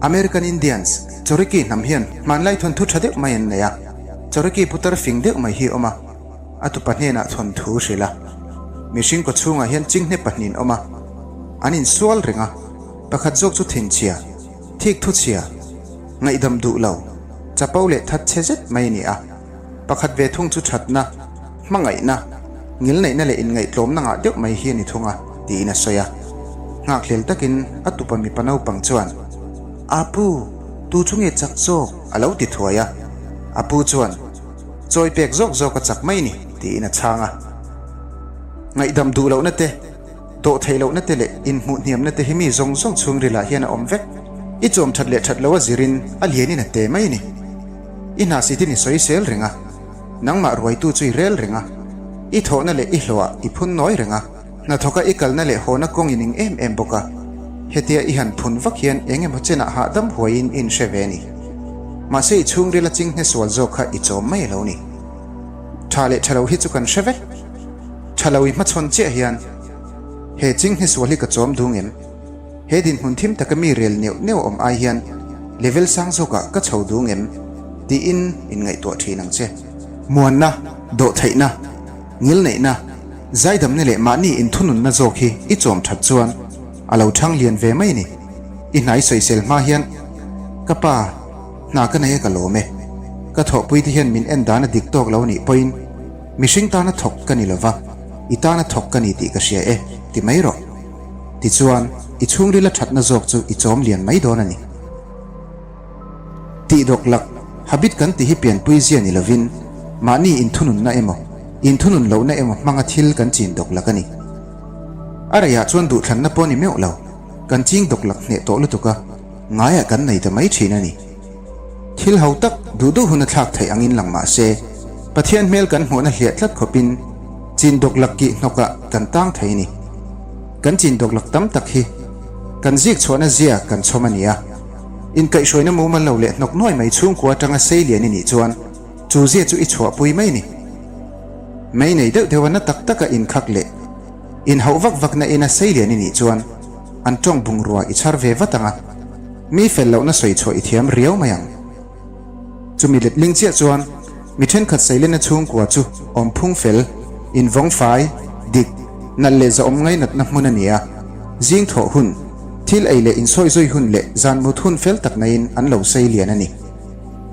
American Indians, Cherokee hnam hian hmanlai thawnthu tha deuh mai an nei a. Cherokee putar fing deuh mai hi a awm a, a tupa hnenah thawnthu hrilh a. Mihring kaw chhungah hian chinghne pahnih an awm a, an insual reng a, pakhat zawk chu thinchhia, thik thuchhia, ngaihdam duh lo, chapo leh that chhe zet mai a ni a. Pakhat ve thung chu thatna, hmangaihna, ngilneihna leh inngaihtlawmna ngah deuh mai hi a ni thung a, tiin a sawi a. Nghakhlel takin a tupa mipa naupang chuan, A pu, tu chu nge chak zawk? a lo ti thuai a. A pu chuan, Chawi pek zawk zawk a chak mai ni, tiin a chhang a. Ngaihdam duh lohna te, dawh theih lohna te leh inhmuh hniamna te hi mi zawng zawng chhungril ah hian a awm vek. I chawm that leh that lo a zirin a lianin a te mai a ni. I hna sitin i sawi sel reng a, nangmah ruaitu chu i rel reng a, i thawhna leh i hlawhah i phun nawi reng a, hnathawka i kalna leh hawna kawng i ning em em bawk a, hetia i han phun vak hian eng emaw chenah hahdam huaiin i inhre ve a ni. Mahse i chhungril a chinghne sual zawk kha i chawm mai a lo ni. Tha leh tha lo hi chu kan hre vek. Tha lo i hmachhawn chiah hian he chinghne sual hi ka chawm dung em? He dinhmun thim taka mi rel neuh neuh awm ai hian level sang zawkah ka chho dung em? tiin inngaihtuah thin ang che. Muanna, dawhtheihna, ngilneihna, zaidamna leh mahni inthununna zawk hi i chawm that chuan a lo thang lian ve mai a ni. I hnai sawisel hma hian ka pa hna ka nei a ka lawm e. Ka thawhpuite hian min en dan a dik tawk lo nih pawhin mihring tana thawk ka ni lova, i tana thawk ka ni tih ka hria e ti mai rawh. Tichuan, i chhungrila thatna zawk chu i chawm lian mai dawn a ni. Tih dawk lak, habit kan ti hi pianpui zia ni lovin, mahni inthununna emaw, inthunun lohna emaw hmanga thil kan chin dawk lak a ni. A reiah chuan duhthlanna pawh ni meuh lo, kan ching dawk lak hneh tawh lutuk a, ngaiah kan nei ta mai thin a ni. Thil ho tak duh duh hun a thlak theih angin lang mah se, Pathian hmel kan hmuhna hliah tlat khawpin chin dawk lak kih hnawkah kan tang thei a ni. Kan chin dawk lak tam tak hi kan zik chhuahna zia kan chhawm a ni a. Inkaihhruaina mumal lo leh hnawk nuai mai chhungkua atanga sei lian i nih chuan chu zia chu i chhuahpui mai a ni. Mei nei deuh deuha na tak taka inkhak leh inhauh vak vakna ina sei lian i nih chuan an tawng bungrua i chhar ve vat ang a. Mi fel lohna sawi chhuah i thiam riau mai ang. Chumi letling chiah chuan mi thenkhat Sailenna chhungkua chu awm phung fel, invawng fai, dik, nalh leh zahawm ngainatna hmun a ni a. Zing thawh hun, thil ei leh insawi zui hun leh zan mut hun fel tak naiin an lo sei lian a ni.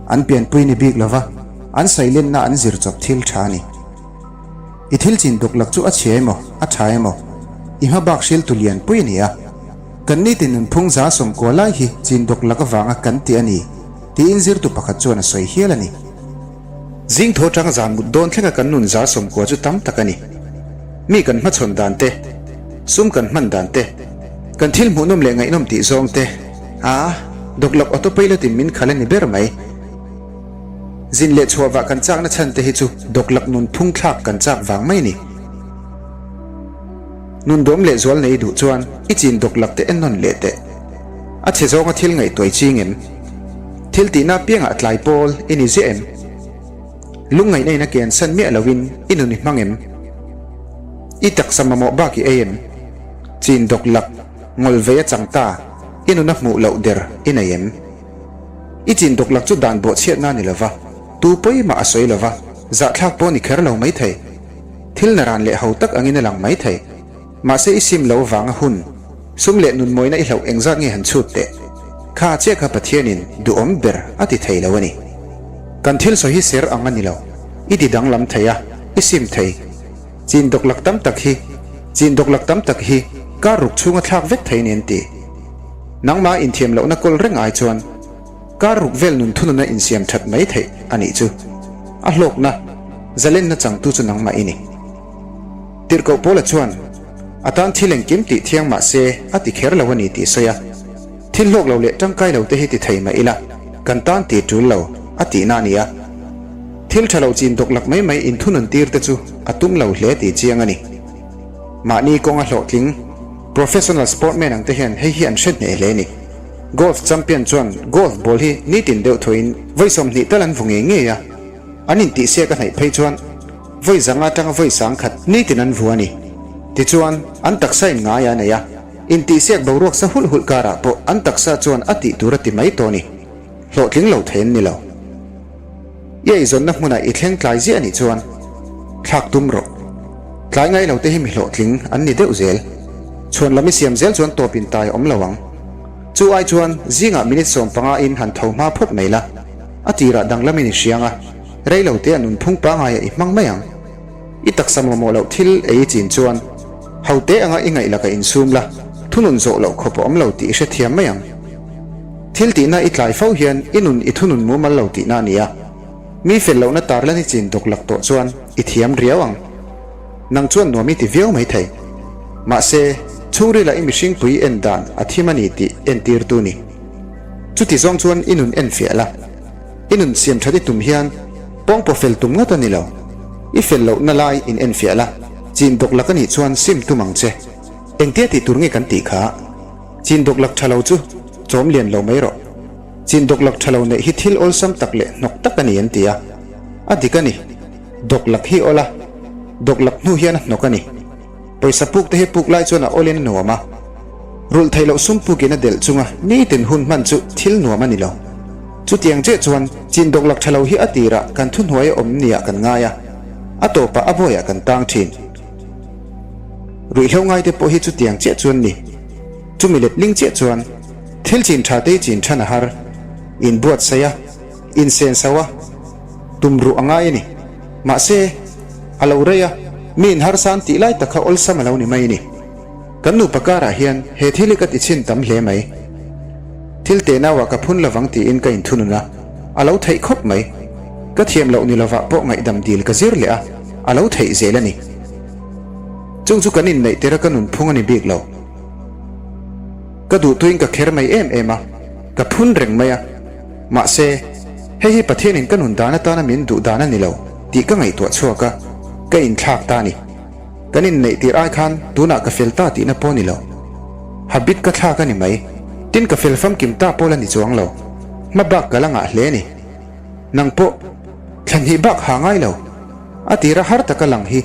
An pianpui ni bik lova, an Sailenna an zir chawp thil tha a ni. I thil chin duk lak chu a chhia emaw, a tha emaw, i hma bak hriltu lianpui a ni a. Kan nitin nunphung 90% lai hi chin dawk lak avanga kan ti a ni, tiin zirtu pakhat chuan a sawi hial a ni. Zing thaw tanga zan mut dawn thlenga kan nun 90% chu tam tak a ni. Mi kan hmachhawn dan te, sum kan hman dan te, kan thil hmuhnawm leh ngaihnawm tih zawng te, a, dawk lak autopilot in min khalh a ni ber mai. Zin leh chhuah vah kan chakna chhan te hi chu dawk lak nunphung thlak kan chak vang mai a ni. Nun dawm leh zual nei duh chuan i chin dawk lak te en nawn leh teh. A chhe zawnga thil ngaihtuai ching em? Thil tihna apiangah a tlai pawl i ni ziah em? Lungngaihna in a kian san miah loin i nun i hmang em? I taksa mamawh bak i ei em? Chin dawk lak, ngawl vei a chang ta, i nun a hmuh loh der i nei em? I chin dawk lak chu dan bawhchhiatna a ni lova, tu pawimah a sawi lova, zahthlak pawh ni kher lo maithei. Thil naran leh ho tak angin a lang mai thei. Mahse i sim lo vanga hun, sum leh nun mawina i hlauh engzat nge han chhut teh. Kha chiah kha Pathianin duhawm ber a ti thei lo a ni. Kan thil sawi hi ser ang a ni lo. I ti danglam thei a, i sim thei. Chin dawklak tam tak hi, chin dawklak tam tak hi kar ruk chhunga thlak vek thei nen ti. Nangmah inthiam lohna kawl reng ai chuan Kar ruk vel nun thununa insiam that mai theih a nih chu. A hlawkna, zalenna changtu chu nangmah i ni. Tirhkoh Paula chuan, A tan thil engkim tih thiang mah se a ti kher lo a ni tih sawi a. Thil hlawk lo leh tangkai lo te hi ti thei mah ila, kan tan ti tul lo, a tihna a ni a. Thil tha lo chin dawk lak mai mai inthunun tir te chu a tum lo hle tih chiang a ni. Mahni kawnga hlawhtling, professional sportman ang te hian hei hi an hre hneh hle a ni. Golf champion chuan golf ball hi nitin deuh thuin vawi 20 tal an vu ngei ngei a, an intihsiak a hnaih phei chuan vawi zanga atanga vawi 1000 nitin an vu a ni. Tichuan, an taksa in ngai a nei a. Intihsiak boruak sa hulh hulh karah pawh an taksa chuan a tih tur a ti mai tawh a ni. Hlawhtling lo thei an ni lo. I eizawnna hmunah i thleng tlai ziah a nih chuan thlak tum rawh. Tlai ngai lo te hi mi hlawhtling an ni deuh zel. Chhuan lam i siam zel chuan tawp in tai awm lo ang. Chu ai chuan zingah minute 15 in han tho hma phawt mai la, a tirah danglamin i hriang a, rei lo te a nunphung pangaiah i hmang mai ang. I taksa mamawh loh thil ei i chin chuan ho te anga i ngaih lakah insum la, thunun zawh loh khawp a awm lo tih i hrethiam mai ang. Thil tihna i tlai fo hian i nun i thunun mumal lo tihna a ni a, mi fel lohna tarlan i chin dawk lak tawh chuan i thiam riau ang. Nang chuan nuam i ti viau mai thei. Mahse, chhungrilah i mihringpui en dan a thim a ni tih entirtu ni. Chuti zawng chuan i nun enfiah la. I nun siam that i tum hian pawngpaw fel tum ngawt a ni lo. I fel lohna lai in enfiah la, chin dawk lak a nih chuan sim tum ang che. Engtia tih tur nge kan tih kha? Chin dawk lak tha lo chu chawm lian lo mai rawh. Chin dawk lak tha lo neih hi thil awlsam tak leh hnawk tak a ni an ti a. A dik a ni. Dawk lak hi awl a, dawk lak hnu hian a hnawk a ni. Pawisa puk te hi puk lai chuan a awlin a nuam a. Rulh theih loh sum pukin a delh chunga nitin hun hman chu thil nuam a ni lo. Chutiang chiah chuan chin dawk lak tha lo hi a tirah kan thuhnuai a awm niah kan ngai a, a tawpah a bawiah kan tang thin. Ruihhlo ngaite pawh hi chutiang chiah chuan ni. Chumi letling chiah chuan thil chin tha te chin than a har, inbuatsaih a, insenso a, tum ruh a ngai a ni. Mahse, a lo rei a, mi inharsa an tih lai tak kha awlsam a lo ni mai a ni. Kan nupa karah hian he thil hi ka ti chhin tam hle mai. Thil teh nauah ka phun lovang tiin ka inthunun a, a lo theih khawp mai. Ka thiam loh ni lovah pawh ngaihdam dil ka zir leh a, a lo theih zel a ni. Chung chu kan inneih tir a ka nunphung a ni bik lo. Ka duhtuin ka kher mai em em a, ka phun reng mai a. Mahse, hei hi Pathianin ka nun dan atana min duh dan a ni lo tih ka ngaihtuah chhuak a, ka inthlak ta a ni. Kan inneih tir ai khan tunah ka fel ta tihna pawh a ni lo. Habit ka thlak a ni mai. Tin ka fel famkim ta pawh la ni chuang lo. Hma bak ka la ngah hle a ni. Nang pawh thla hnih bak ha ngai lo. A tira har taka lang hi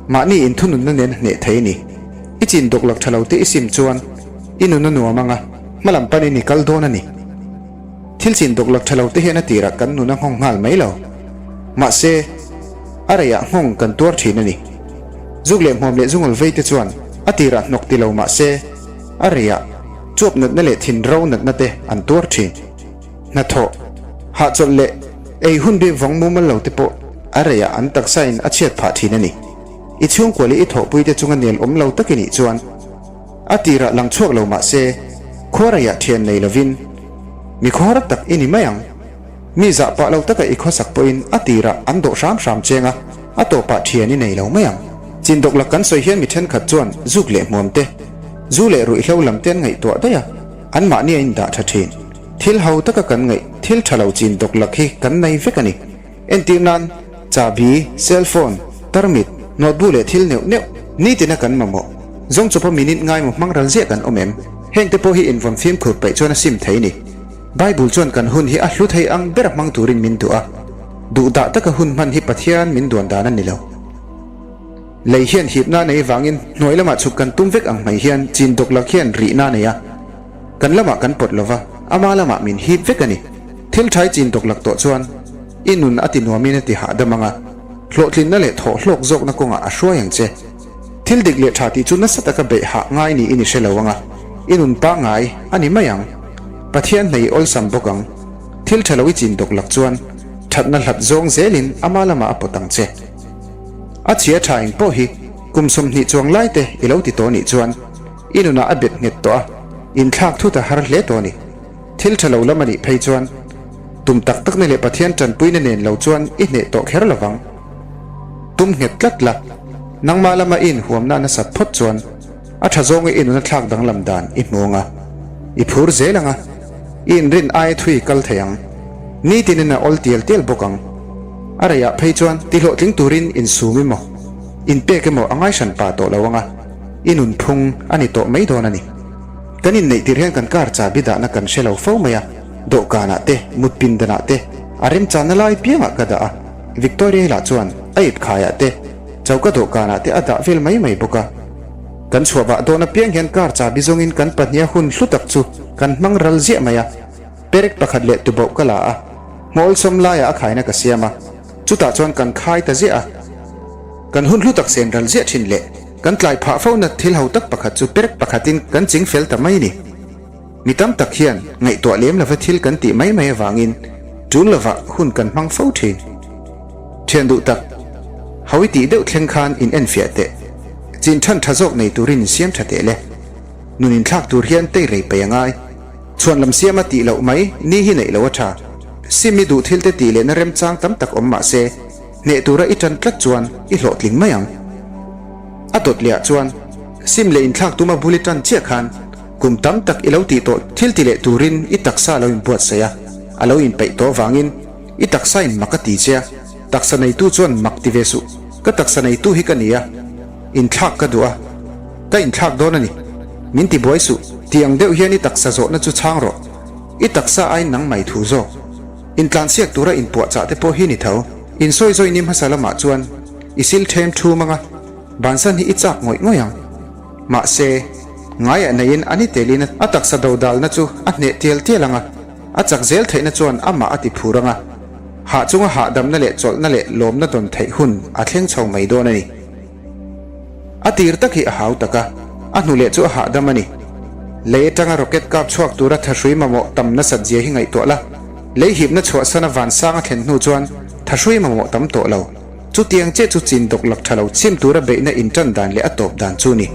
mahni inthununna nen hneh thei a ni. I chin dawk lak tha lo te i sim chuan i nun a nuam ang a, hmalam panin i kal dawn a ni. Thil chin dawk lak tha lo te hian a tirah kan nun a nghawng nghal mai lo. Mahse, a reiah nghawng kan tuar thin a ni. Zuk leh hmuam leh zungawl vei te chuan a tirah hnawk ti lo mahse, a reiah chuap natna leh thin ro natna te an tuar thin. Hnathawh, hahchawlh leh ei hun bik vawng mumal lo te pawh a reiah an taksa in a chhiat phah thin a ni. I chhungkua leh i thawhpui te chunga nel awm lo tak i nih chuan a tirah lang chhuak lo mah se khuareiah thian nei lovin mi khawhar tak i ni mai ang. Mi zah pah lo taka i khawsak pawhin a tirah an dawh hram hram cheng a, a tawpah thian i nei lo mai ang. Chin dawk lak kan sawi hian mi thenkhat chuan zuk leh hmuam te, zu leh ruihhlo lam te an ngaihtuah daih a, anmahni a indah tha thin. Thil ho taka kan ngaih thil tha lo chin dawk lak hi kan nei vek a ni. Entir nan, chahbi, cell phone, tarmit, notebook leh thil neuh neuh nitina kan mamawh. Zawng chawpa minute ngaimaw hmang ral ziah kan awm em? Hengte pawh hi invawn fimkhur peih chuan a sim thei a ni. Bible chuan kan hun hi a hlu thei ang ber hmang turin min duh a, duhdah taka hun hman hi Pathian min duan dan a ni lo. Lei hian hipna nei vangin hnuai lamah chhuk kan tum vek ang mai hian chin dawk lak hian rihna a nei a, kan lamah kan pawt lova, ama lamah min hip vek a ni. Thil thai chin dawk lak tawh chuan i nun a ti nuamin a ti hahdam ang a, hlawhtlinna leh thawh hlawk zawkna kawngah a hruai ang che. Thil dik leh tha tih chu nasa taka beih hah ngai niin i hre lo ang a, i nun pangngai a ni mai ang. Pathian hnei i awlsam bawk ang. Thil tha lo i chin dawk lak chuan thatna hlat zawng zelin ama lamah a pawt ang che. A chhia tha eng pawh hi kum 20 chuang lai te i lo ti tawh nih chuan i nunah a bet nghet tawh a, inthlak thut a har hle tawh a ni. Thil tha lo lam a nih phei chuan tum tak takna leh Pathian tanpuina nen lo chuan i hneh tawh kher lo vang. Tum nghet tlat la, nangmah lama i inhuamna a nasat phawt chuan a tha zawnga i nuna thlak danglam dan i hmu ang a, i phur zel ang a, i inrin aia thui kal thei ang. Nitinin a awl tial tial bawk ang. A reiah phei chuan tihlawhtling turin insum emaw, inpek emaw a ngaihran pah tawh lo ang a, i nunphung a ni tawh mai dawn a ni. Kan inneih tir hian kan car chahbi dahna kan hre lo fo mai a, dawhkanah te, mutpin danah te, a remchanna lai piangah ka dah a, Victoria-i lah chuan a ip khaiah te, choka dawhkanah te a dah vel mai mai bawk a. Kan chhuah vah dawn apiang hian car chahbi zawngin kan pahniha hun hlu tak chu kan hmang ral ziah mai a. Perek pakhat leh tuboh ka la a, hmawlsawm laiah a khaina ka siam a, chutah chuan kan khai ta ziah a. Kan hun hlu tak sen ral ziah thin leh kan tlai phah fo na thil ho tak pakhat chu perek pakhatin kan ching fel ta mai ni. Mi tam tak hian ngaihtuah lem lova thil kan tih mai mai avangin tul lovah hun kan hmang fo thin. Thian duh tak, ho i tih deuh thleng khan in enfiah teh. Chin than tha zawk nei turin in siam tha teh le. Nun inthlak tur hian tei rei peih a ngai. Chhuan lam siama tih loh mai ni hi neih loh a tha. Sim i duh thil te tih lehna remchang tam tak awm mah se, hneh tura i tan tlat chuan i hlawhtling mai ang. A dawt lehah chuan sim leh inthlak tuma bul i tan chiah khan kum tam tak i lo tih tawh thil ti leh turin i taksa a lo inbuatsaih a, a lo inpeih tawh avangin i taksa in mak a ti che a, taksa neitu chuan mak ti ve suh, ka taksa neitu hi ka ni a, inthlak ka duh a, ka inthlak dawn a ni, min ti buai suh tih ang deuh hian i taksa zawhna chu chhang rawh, i taksa aiin nang mai thu zawk. Intlansiak tura inpuahchah te pawh hi ni tho. Insawi zawi ni hmasa lamah chuan i sil them thum anga, bansan hi i chak ngawih ngawih ang. Mahse, ngaiah neiin a ni telin a taksa dodalna chu a hneh tial tial anga, a chak zel theihna chuan amah a ti phur anga, hah chunga hahdamna leh chawlhna leh lawmna dawn theih hun a thleng chho mai dawn a ni. A tir tak hi a hau tak a, a hnu leh chu a hahdam a ni. Lei atanga rocket kap chhuak tura thahrui mamawh tam nasat zia hi ngaihtuah la, lei hipna chhuahsana vansang a thlen hnu chuan thahrui mamawh tam tawh lo. Chutiang chiah chu chin dawk lak tha lo chim tura beihna intan dan leh a tawp dan chu ni.